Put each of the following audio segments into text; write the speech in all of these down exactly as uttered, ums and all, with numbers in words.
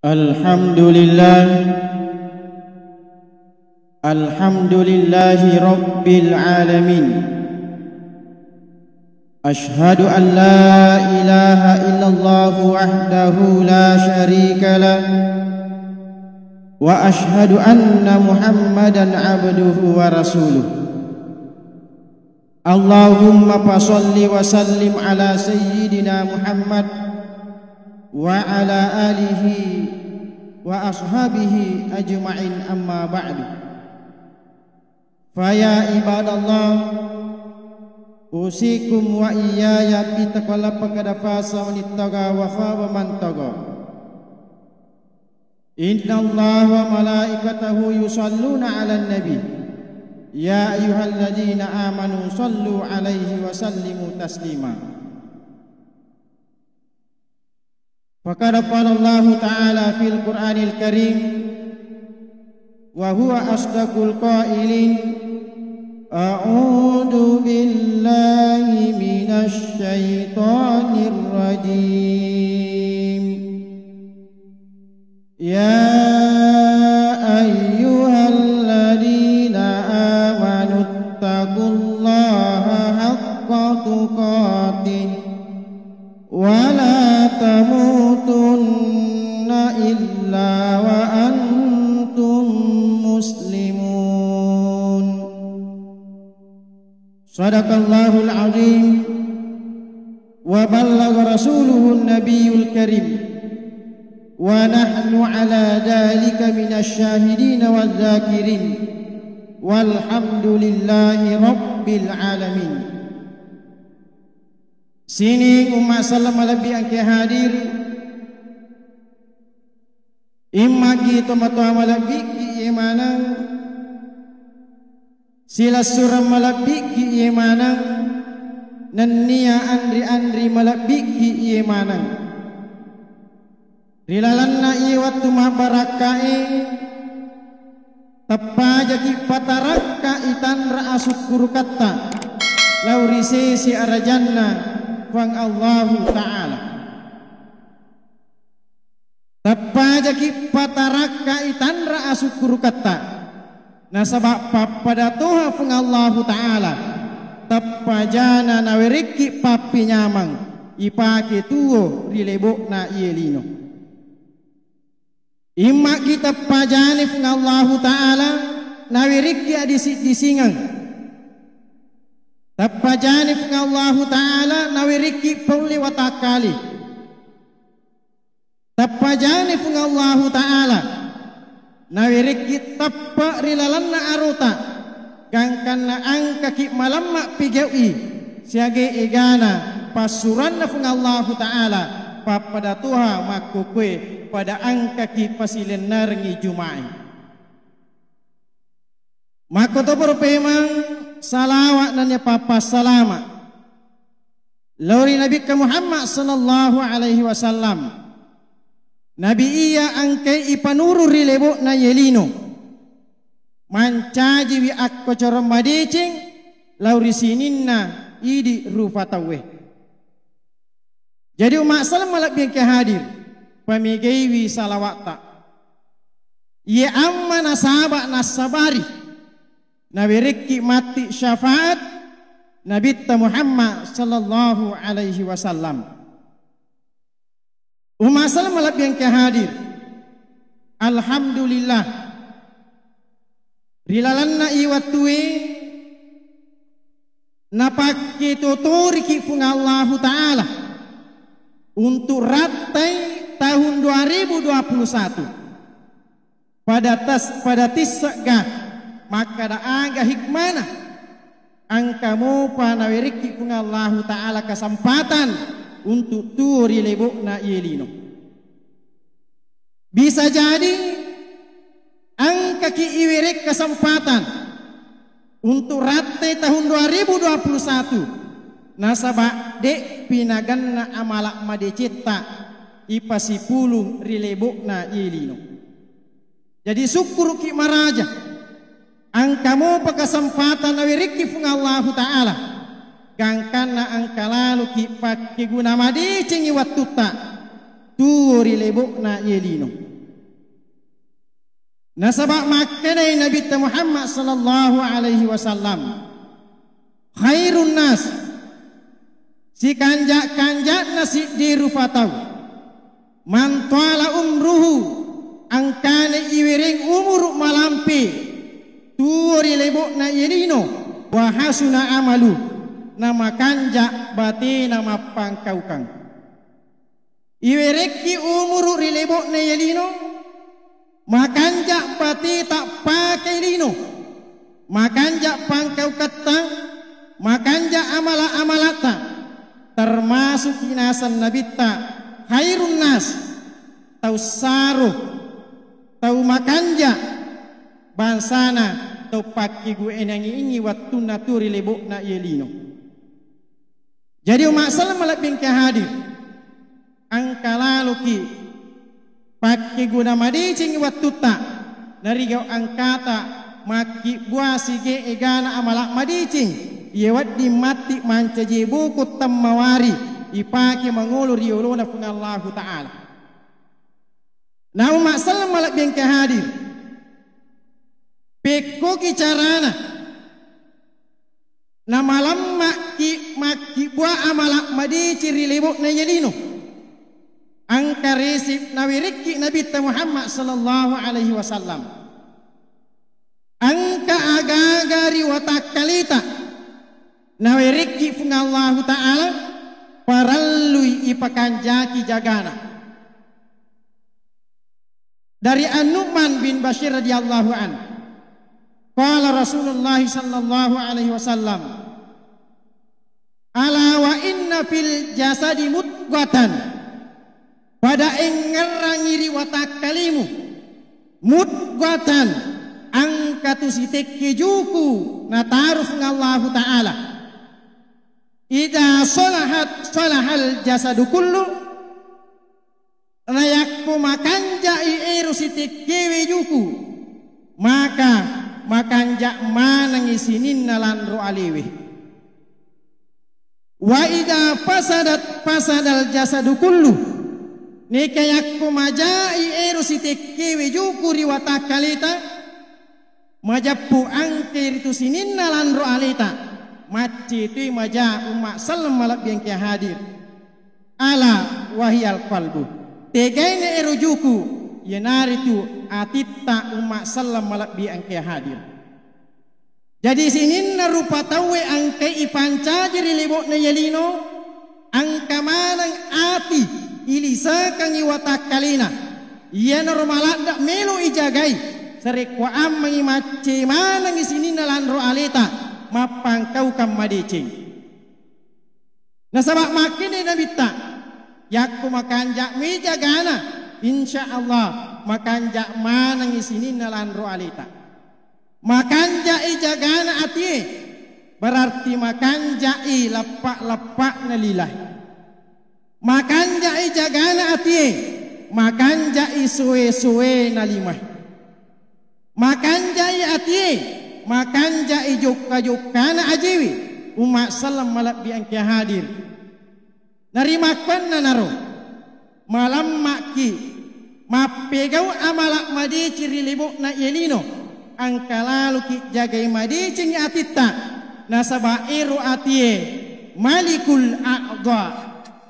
الحمد لله. الحمد لله رب العالمين. أشهد أن لا إله إلا الله وحده لا شريك له، وأشهد أن محمدا عبده ورسوله. اللهم فصل وسلم على سيدنا محمد وعلى آله وأصحابه أجمعين، أما بعد. فيا عباد الله، أوصيكم وإياي بتقوى الله، فقد فاز من اتقى وخاب من طغى. إن الله وملائكته يصلون على النبي، يا أيها الذين آمنوا صلوا عليه وسلموا تسليما. فقد قال الله تعالى في القرآن الكريم، وهو أصدق القائلين: أعوذ بالله من الشيطان الرجيم. يا أيها الذين آمنوا اتقوا الله حق تقاته ولا تموتن إلا وأنتم مسلمون. صدق الله العظيم وبلغ رسوله النبي الكريم ونحن على ذلك من الشاهدين والذاكرين والحمد لله رب العالمين. Sining umma selleng malebbi engke hadir, immagi tomatoa malebbiki iye maneng, silessureng malebbiki iye maneng, nennia anri-anri malebbiki iye maneng. Ri lalenna iye wettu mabbarakkae, teppajaki patarakka itanra asukkuruketta lao ri sese arajanna Puang Allahu Ta'ala. Teppajaki patarakka itanra asukkuruketta. Nasaba pappada toha Puang Allahu Ta'ala, teppajana nawerekki pappinyameng ipake tuo ri lebo'na iye lino. Immagi teppajani Puang Allahu Ta'ala nawerekki adisi-disingeng. Teppajani Puang Allahu Ta'ala nawerekki paulle watakkale. Teppajani Puang Allahu Ta'ala nawerekki teppe ri lalenna arota, gangkanna engkaki malemma pigau'i siaga egana passuranna Puang Allahu Ta'ala, pappada toha makkokkoe pada engkaki pasilennerengngi Jumae. Makkotoparo pemeng salawa nennia pappassalama lao ri Nabikka Muhammad sallallahu alaihi wasallam. Nabi iya engkai ipanuru ri lebo'na iye lino, mancajiwi akkocorong madeceng lao ri sininna idi rupa tauwe. Jadi umma selleng malebbi engke hadir, pamegaiwi salawatta. Iye amma nasaba nassabari nawerekki matti syafaat Nabitta Muhammad sallallahu alaihi wasallam. Umma selleng malebbi engke hadir. Alhamdulillah. Ri lalenna i wettue napakketotoriki Puang Allahu Ta'ala untuk rattai tahun dua ribu dua puluh satu. Pada tas-, pada tissegga makkada aga hikmana engka mopa nawerekki Puang Allahu Ta'ala kesempatan untuk tuo ri lebo'na iye lino. Bisa jadi engkaki iwerek kesempatan untuk rattai tahun dua ribu dua puluh satu, nasaba de'pi naganna amala madecetta ipasipulung ri lebo'na iye lino. Jadi sukkuruki maraja. Engka mopa kesempatan nawerekki Puang Allahu Ta'ala, gangkanna engka laloki pakkeguna madecengi wettutta tuo ri lebo'na iye lino. Nasaba makkedai Nabitta Muhammad sallallahu alaihi wasallam, "Khairun nas, sikanja-kanja'na siddi rupa tau, man tala umruhu, engkana iwereng umuru malampe, tuo ri lebo'na iye lino, wa hasuna amalu, namakanja batena mappangkaukang." Iwerekki umuru ri lebo'na iye lino, makanja bateta pakei lino, makanja pangkauketta, makanja amala-amalatta, termasuk naseng Nabitta, khairun nas, tau saro, tau makanja, bangsana tau pakkiguenangi wettunna tu ri lebo'na iye lino. Jadi, umma selleng malebbi engka hadir, engka laloki pakkeguna madecengi wettutta, narigau engkata makkibbua sige egana amala madeceng, iye wedding matti mancaji boko temmawari ipake mangolo ri yolona Puang Allahu Ta'ala. Na umma selleng malebbi engka hadir, pekkoki carana namalemma'ki makkibbua amala madeceng ri lebo'na iye lino. Engka resep nawerekki Nabitta Muhammad sallallahu alaihi wasallam. Engka agaga ri watakkaleta nawerekki Puang Allahu Ta'ala, parellui ipakanjaki jagana. Dari An-Nu'man bin Bashir radhiyallahu anhu, qala Rasulullah sallallahu alaihi wasallam, "Ala wa inna fil jasadi mudghatan." Pada engngerangi ri watakkalemu, mudghatan, engka tu sitekke juku nataru Puang Allahu Ta'ala. "Idza salahat salahal jasadu kullu." Nayakko makanja'i ero sitekkewe juku, maka makanja manengngi sininna lanro alewe. "Wa idza fasadat fasadal jasadu kullu." Neka yakko maja'i ero sitekkewe juku ri watakkaleta, majeppu engke ritu sininna lanro aleta, maccetui maja umma selleng malebbi engke hadir. Ala wahiyal qalbu. Tegaina ero juku, iyanaritu atitta umma selleng malebbi engke hadir. Jadi sininna rupa tauwe engkai ipancaji ri lebo'na iye lino, engka maneng ati ilisekengngi watakkalena. Iyanaro maladde melo ijagai, sarekko ammengngi macce manengngi sininna lanro aleta mappangkaukang madeceng. Nasaba makkedai Nabitta, yakko makanja'mi jagana, insya Allah makanja manengngi sininna lanro aleta. Makanja'i jagana atie, berarti makanja'i leppa-leppa'na lila. Makanja'i jagana atie, makanja'i soe-soena lima. Makanja'i atie, makanja'i jokka-jokkana ajewe, umma selleng malebbi engke hadir. Narimakkuannanaro, malemma'ki mappegau amala madeceng ri lebo'na iye lino, engka laloki jagai madecengngi atitta, nasaba ero atie malikul a'dha,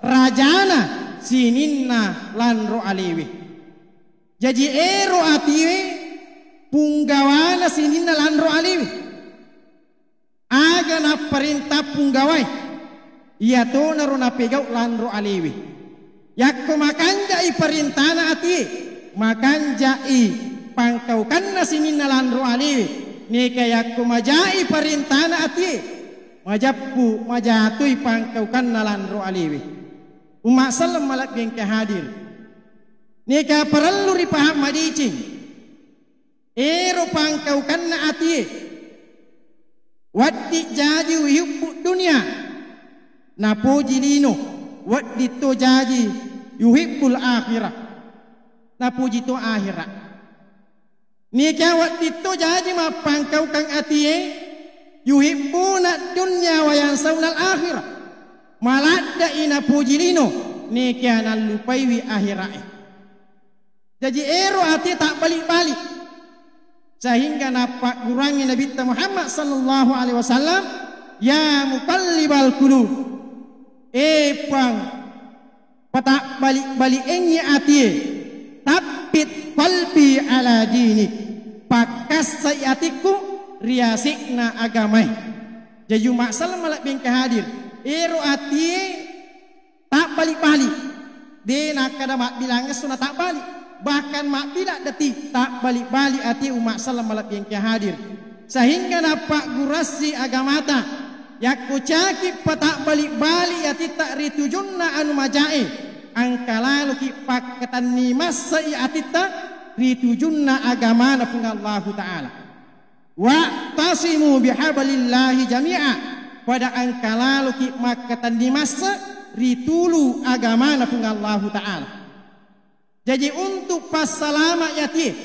rajana sininna lanro alewe. Jaji ero atiwe punggawana sininna lanro alewe. Aga napparenta punggawae, iyatonaro napegau lanro alewe. Yakko makanja'i parentana atie, makanja'i pangkaukanna sininna lanro alewe. Neka yakko maja'i parentana atie, majeppu majatui pangkaukanna lanro alewe. Umma selleng malebbi engka hadir. Neka parellu ripahang madeceng. Ero pangkaukanna atie, wedding jaji yuhibbu dunia, napoji lino, wedding to jaji yuhibbul akhirah, napoji to akhirah. Neka wedding to jaji mappangkaukang atie, yuhibbuna dunya wa yansaunal akhirah, maladde'i napoji lino, neka nallupaiwi akhira'e. Jaji ero atie tabbalik-balik. Sehingga nappagguruangngi Nabitta Muhammad sallallahu alaihi wasallam, "Ya muqallibal qulub, eh Puang, patabalik-balikengngi atie, tabbit qalbi ala dinik, pakkassai atikku ri ase'na agamae." Jaji umma selleng malebbi engka hadir, ero atie tabbalik-balik. De nakkeda mabbilang esso na tabbalik. Bahkan mabbilang detik tabbalik-balik ati umma selleng malebbi engka hadir. Sehingga nappagguruassi agamata. Yakko caki patabbalik-balik atitta ri tujunna anu majae, engka laloki pakkatenni massai atitta ri tujunna agamana Puang Allahu Ta'ala. "Wa'tasimu bihablillahi jami'a." Pada engka laloki makkatenni masse ri tulu agamana Puang Allahu Ta'ala. Jaji, untuk passalama yatie,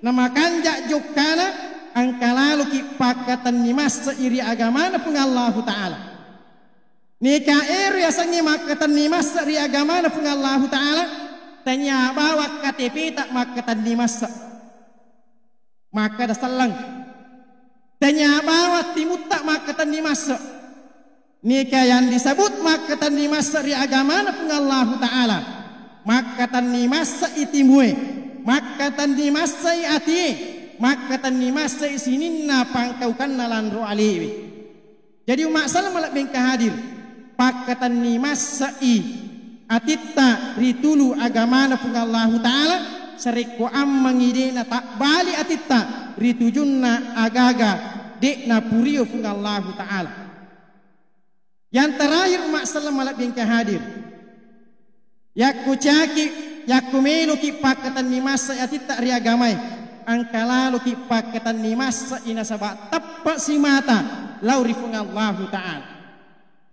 namakanja jokkana, engka laloki pakkatenni masse ri agamana Puang Allahu Ta'ala. Neka ero yasengnge makkatenni masse ri agamana Puang Allahu Ta'ala, tania bawang K T P ta makkatenni masse. Makkeda selleng. Tania bawang timutta makkatenni masse. Neka yang disebut makkatenni masse ri agamana Puang Allahu Ta'ala, makkatenni masse i timue, makkatenni masse i atie, makkatenni masse i sininna pangkaukanna lanro alewe. Jadi, umma selleng malebbi engka hadir, pakkatenni masse'i atitta ri tulu agamana Puang Allahu Ta'ala, sarekko ammengngi de natabbali atitta ri tujunna agaga de napurio Puang Allahu Ta'ala. Yang terakhir, umma selleng malebbi engka hadir, yakko caki, yakko meloki pakkatenni masse atitta ri agamae, engka laloki pakkatenni masse'i nasaba teppe simata lao ri Puang Allahu Ta'ala.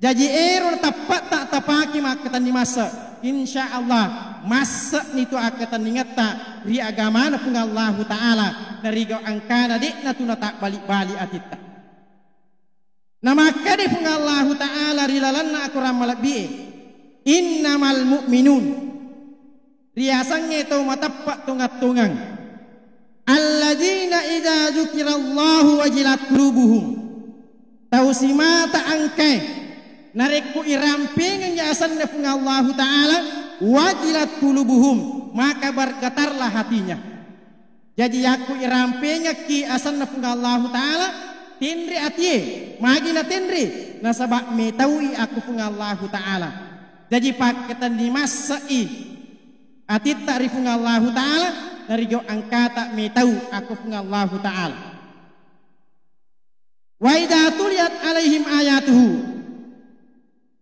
Jaji, ero teppetta tapake makkatenni masse, insya Allah masse'ni tu akkatenningatta ri agamana Puang Allahu Ta'ala, narigau engkana de'na tu natabbalik-balik atitta. Namakkeda Puang Allahu Ta'ala ri lalenna akorang malebbi'e, "Innamal mu'minun," riasengnge tau mateppe tongang-tongang, "alladzina idza dzukirallahu wajilat qulubuhum," tau simata engkae narekko irampengengngi asenna Puang Allahu Ta'ala, "wajilat qulubuhum," maka bergetarlah hatinya. Jaji, yakko irampengekki asenna Puang Allahu Ta'ala, tenre atie. Magi natenre? Nasaba metaui akko Puang Allahu Ta'ala. Jaji, pakkatenni masse'i atitta ri Puang Allahu Ta'ala, narigau engkata metau akko Puang Allahu Ta'ala. "Wa idza tuliyat alaihim ayatuhu,"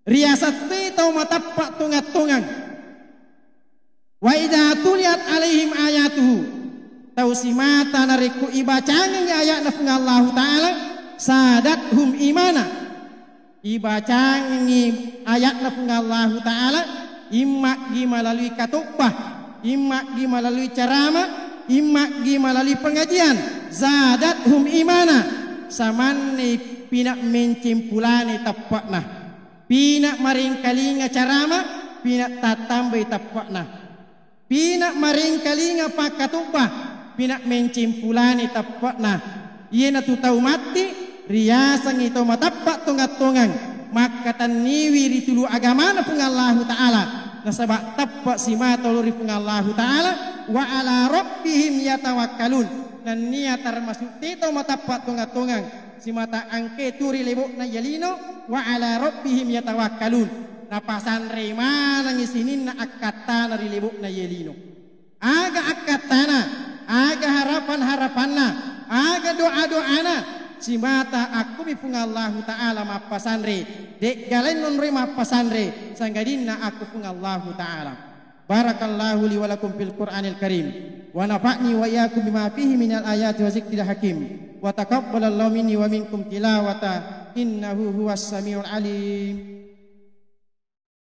riaseng toi tau mateppe tongang-tongang. "Wa idza tuliyat alaihim ayatuhu," tau simata narekko ibacangengngi aya'na Puang Allahu Ta'ala, "zadathum imana," ibacangengngi aya'na Puang Allahu Ta'ala, imma'gi malalui katobba, imma'gi malalui carama, imma'gi malalui pengajian, "zadathum imana," samanne pina menceng pulane teppe'na. Pina maringkalinga carama, pina tattambai teppe'na. Pina maringkalinga pakkatobba, pina menceng pulani teppe'na. Iyanatu tau matti riasengngi tau mateppe tongang-tongang, makkatenniwi ri tulu agamana Puang Allahu Ta'ala, nasaba teppe simata lao ri Puang Allahu Ta'ala, wa ala rabbihim yatawakkalun, nennia termasuk te tau mateppe tongang-tongang simata engkae tu ri lebo'na iya lino, wa ala rabbihim yatawakkalun. Napasanre manengngi sininna akkattana ri lebo'na iya lino. Aga akkattana, aga harapan-harapanna, aga doa-doana, simata akkomi Puang Allahu Ta'ala mappasanre, de'ga laing nonroi mappasanre, sangadinna akko Puang Allahu Ta'ala. Barakallahu li wa lakum fil Qur'anil Karim, wa nafa'ni wa iyyakum bima fihi minal ayati wa zikril hakim, wa taqabbalallahu minni wa minkum tilawata, innahu huwas samiul alim.